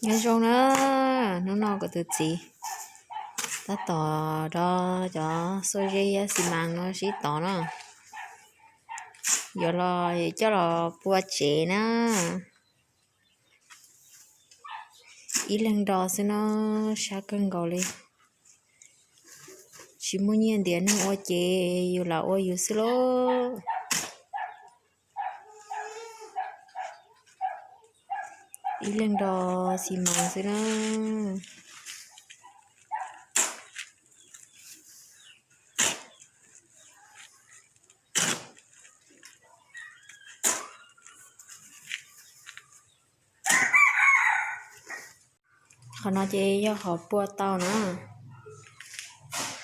Nyob zoo na, hnub no kuv tus txiv tab tom rau cov xuab zeb thiab xi mas no sib tov na, yuav los coj los pua tsev na. Ib leeg nrog xwb no, sab kawg nkaus li. Tsis muaj nyiaj ntiav neeg ua ces yus lam ua yus xwb lauj. Ib leeg nrog xi mas xwb na. Qhov no ces yog qhov pua tau na.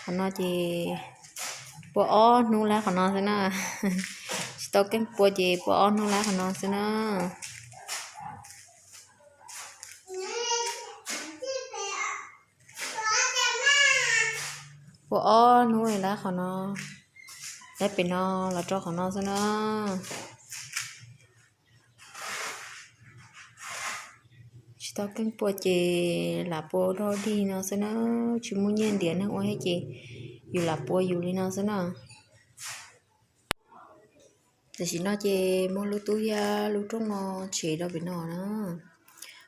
Qhov no ces pua ob hnub lab qhov no xwb na. Tsis tau keej pua ces pua ob hnub lab qhov no xwb na. Pua ob hnub li lab qhov no, lab pem no los rau qhov no xwb na. Tsis tau keej pua ces lam pua dog dig no xwb na, tsis muaj nyiaj ntiav neeg ua thiab ces yus lam pua yus li no xwb na. Tam sim no ces muab lub tub thiab lub rooj no tshem rau pem no na,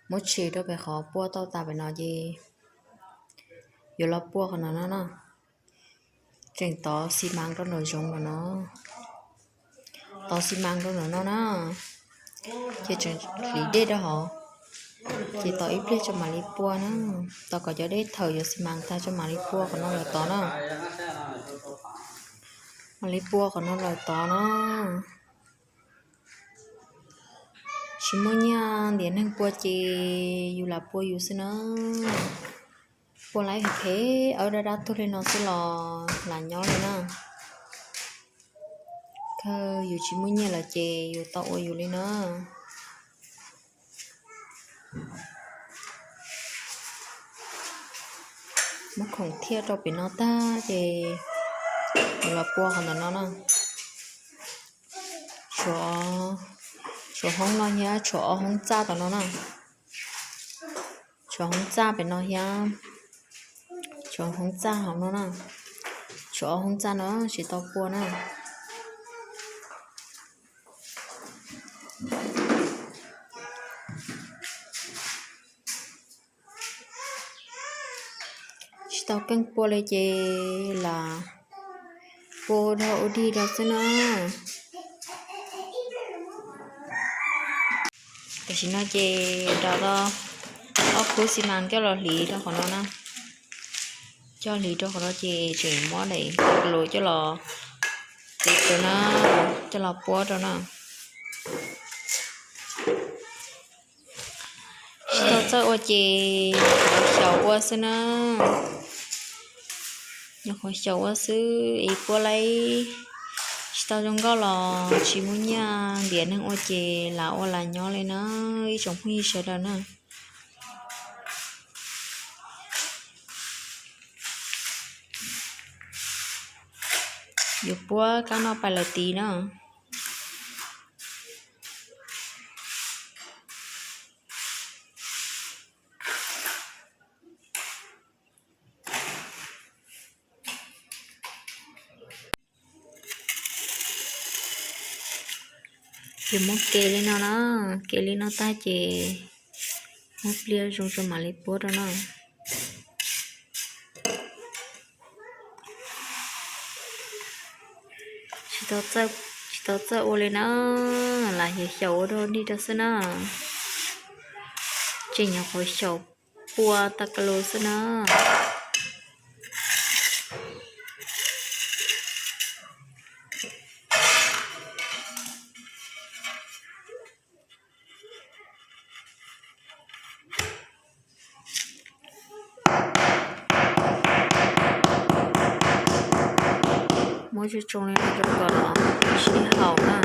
muab tshem rau pem qhov pua tau tas pem no ces yuav los pua qhov no no na. Tseem tov xi mas rau nram zoov no no, tov xi mas rau nram no na, ces tseem hliv dej rau hauv, ces tos ib pliag tso mam li pua na, tos kom cov dej thawm yuav xi mas tag tso mam li pua qhov no lawm tod na. Mam li pua qhov no lawm tod na. Tsis muaj nyiaj ntiav neeg pua ces yus lam pua yus xwb na. Pua laib phem phem, awb dab dab tuag li no xwb los lam nyob li na. Kawg yus tsis muaj nyiaj lawm ces yus tau ua yus li na. Muab khoom thiaj rau pem no tag ces los pua qhov ntawm no na. Tshuav, tshuav hoob no thiab tshuav ob hoob txaj tom no na. Tshuav hoob txaj pem no thiab, tshuav hoob txaj hauv no na. Tshuav ob hoob txaj no tsis tau pua na. Tsis tau keej pua li ces lam pua dog ua dig rau xwb na. Tam sim no ces rau ob khub xi mas coj los hliv rau qhov no na. Coj hliv rau qhov no ces tseem muab daim ka lus coj los, coj los puab rau na. Tsis tau txawj ua ces nyuam qhuav xyaum ua xwb na. Nyuam qhuav xyaum ua xwb es puab laib tsis tau zoo nkauj los tsis muaj nyiaj ntiav neeg ua ces lam ua lam nyob li na ib tsoom phooj ywg sawv daws na. Yuav puab kab noj pais lawm tid na. Ces muab ke li no na, ke li no tag ces muab pliag zoo tso mam li puab rau na. Tsis tau txawj ua li na, lam xyaum ua dog dig rau xwb na. Tseem nyuam qhuav xyaum pua tag ka lus xwb na. Muab tsoo tsoo li no rau kom sib haum na.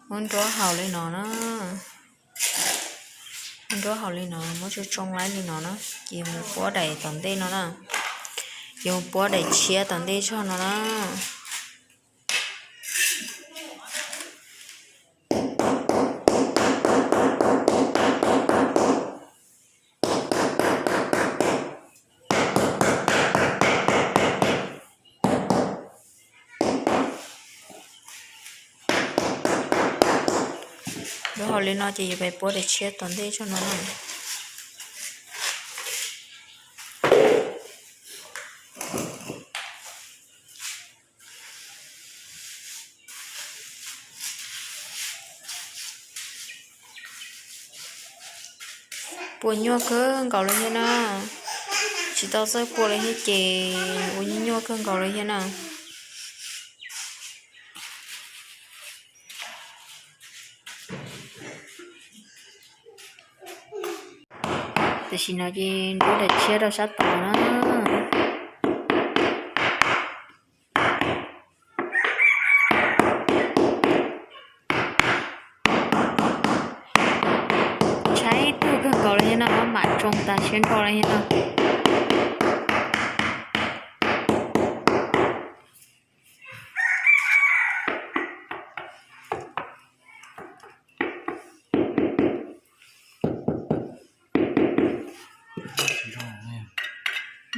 Muab nruab haus li no na. Muab nruab haus li no, muab tsoo tsoo laib li no na, ces mus puab daim tom ntej no na. Ces mus puab daim tshiab tom ntej tshaj no na. Nruab haus li no ces yuav pais puab daim tshiab tom ntej tshaj no na. Puas nyuaj kawg nkaus li thiab na. Tsis tau txawj pua li thiab ces ua nyuaj nyuaj kawg nkaus li thiab na. Tam sim no ces nruab daim tshiab rau sab tod na. Tshaib tuag kawg nkaus li thiab na, mam tsoo tas siab nrho li thiab na.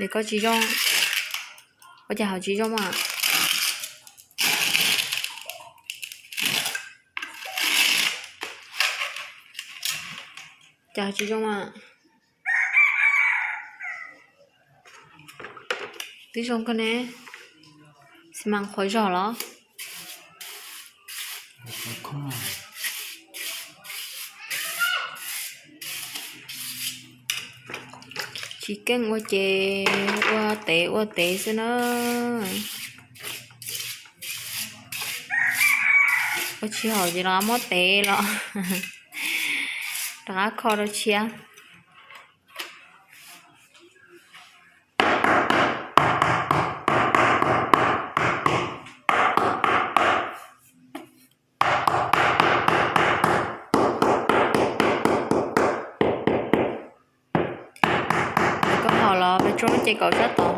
Nws koj tsis zoo, ua cas ho tsis zoo mas? Cas ho tsis zoo mas? Twb zoo kawg ne, xi mas qhuav zog los? Tsis keej ua ces ua tev ua tev xwb na. Ua tsis haum ces rov qab muab tev los rov qab kho rau tshiab. Koj haus los peb tso lub ces kaum sab tod.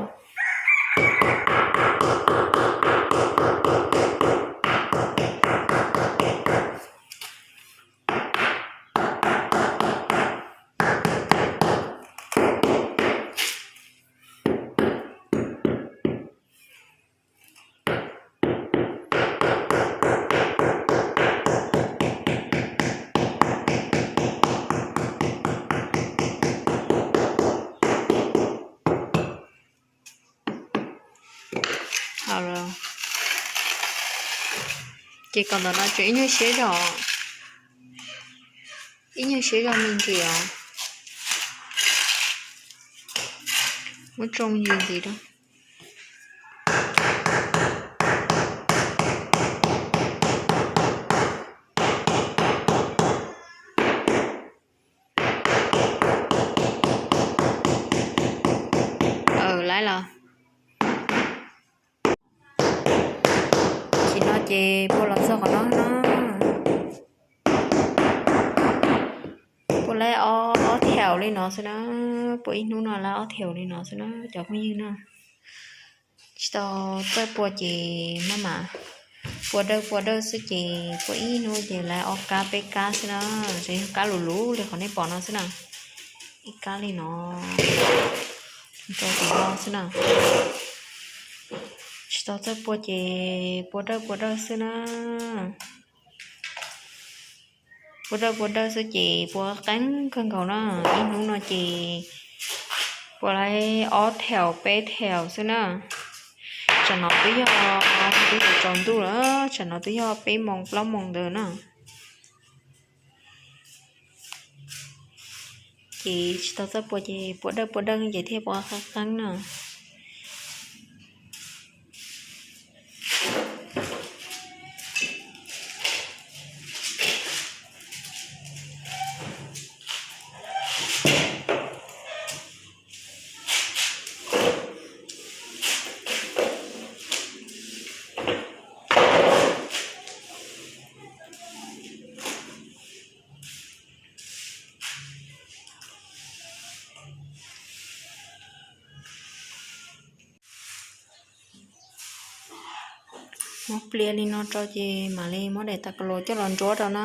Ces kom ntawm no tseem ib nyuag siab zog, ib nyuag siab zog me ntsis os. Muab tsoo ntsis ntxiv rau. Laiv los. Tam sim no ces pua los txog qhov no no. Pua lawm ob thaum li no xwb na, pua ib hnub no lawm ob thaum li no xwb na cov phooj ywg na. Tsis tau txawj pua ces maj mam pua dawb pua dawb xwb ces pua ib hnub ces lawm ob kab peb kab xwb na, tseem yog kab luv luv li qhov nej pom no xwb na. Ib kab li no rau tim no xwb na. Tsis tau txawj pua ces pua dawb pua dawb xwb na. Pua dawb pua dawb xwb ces pua qeeb kawg nkaus na. Ib hnub no ces pua lawm ob thaum peb thaum xwb na. Tsam no twb yog twb yuav tsaus ntuj lawm, tsam no twb yog peb moos plaub moos ntawd na. Ces tsis tau txawj pua ces pua dawb pua dawb ces thiaj pua qeeb qeeb na. Muab pliam li no rau ces mam li muab daim tav kas las coj los nruab rau na.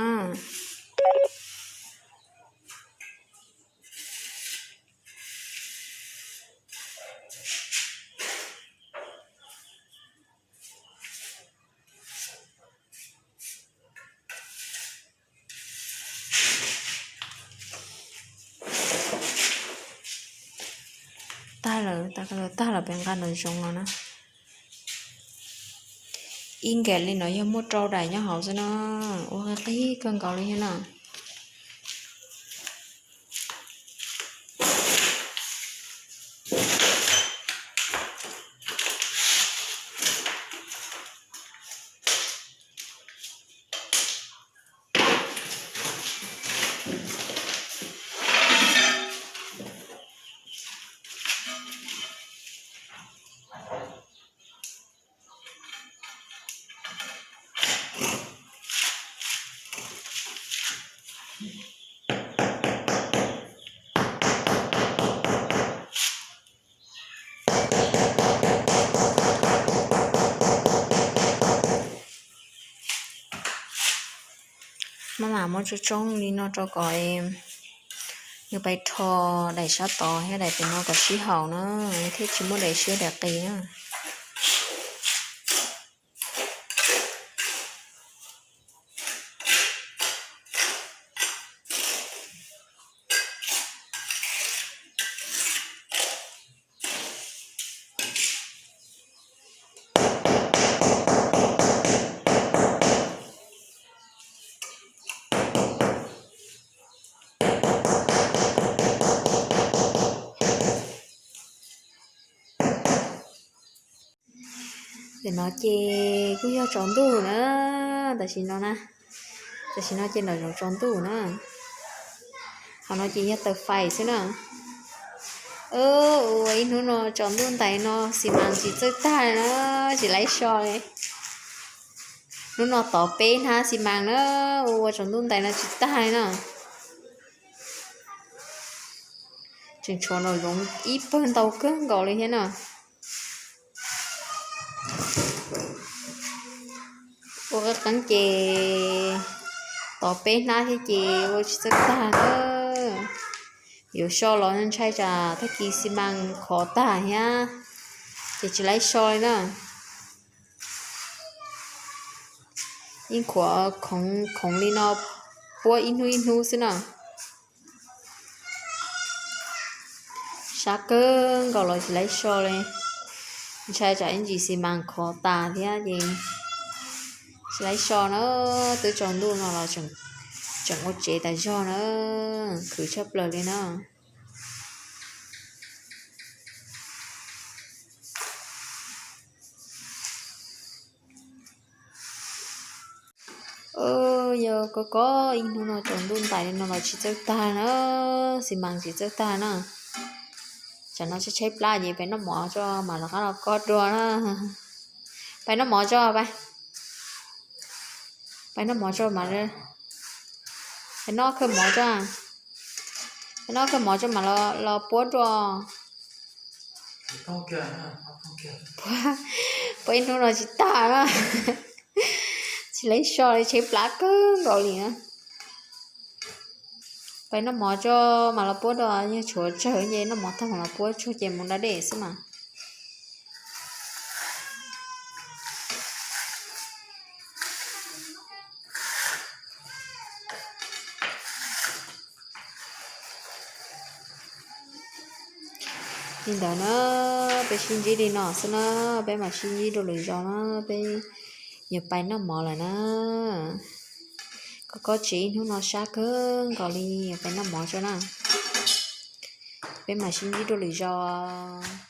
Tag lawm, tav kas las tag lawm peb nqa nram zoov los na. Ib nkaim li no yog muaj rau daim nyob hauv xwb na, ua qig kawg nkaus li thiab na. Maj mam muab tsoob tsoob li no rau kom nws pais rho daim sab tod thiab daim pem no kom sib haum na, thiaj tsis muaj daim siab daim qis na. Tam sim no ces kuj yog tsaus ntuj na, tam sim no na, tam sim no ces nram zoov tsaus ntuj na. Qhov no ces yog taws fais xwb na. Ua ib hnub no tsaus ntuj ntais no xi mas tsis txawj tag na, tsis laib so li. Hnub no tov peb hnab xi mas na, ua tsaus ntuj ntais no tsis tag li na. Tseem tshuav nram zoov ib pawg ntau kawg nkaus li thiab na. Ua qeeb qeeb ces tov peb hnab thiab ces ua tsis txawj tag na. Yuav so los ntshai tsam tag kis xi mas khov tag thiab, ces tsis laib so li na. Yeej khuav khoov li no puab ib hnub ib hnub xwb na. Sab kawg nkaus los tsis laib so li, ntshai tsam ib ntsis xi mas khov tas thiab ces tsis laib so na. Twb tsaus ntuj no los tseem ua tsev tas zog na, khwv tshaj plaws li na. Yog koj koj ib hnub no tsaus ntuj ntais li no los tsis txawj tag na, xi mas tsis txawj tag na. Tsam no tshaib tshaib plab ces peb noj mov tso mam rov qab los koj dua na. Peb noj mov tso, peb noj mov tso mam, peb noj kawg mov tso, peb noj kawg mov tso mam los puab dua. Puab ib hnub no tsis tag na, tsis laib so li, tshaib plab kawg nkaus li na. Peb noj mov tso mam los puab dua, yog tshuav tsawg ces noj mov tag mam los puab, tshuav ces mus da dej xwb mas. Li ntawd na, peb sib ntsib li no xwb na, peb mam sib ntsib dua lwm zaus na, peb yuav pais noj mov lawm na. Koj koj tsev ib hnub no sab kawg nkaus li, yuav pais noj mov tso na. Peb mam sib ntsib dua lwm zaus.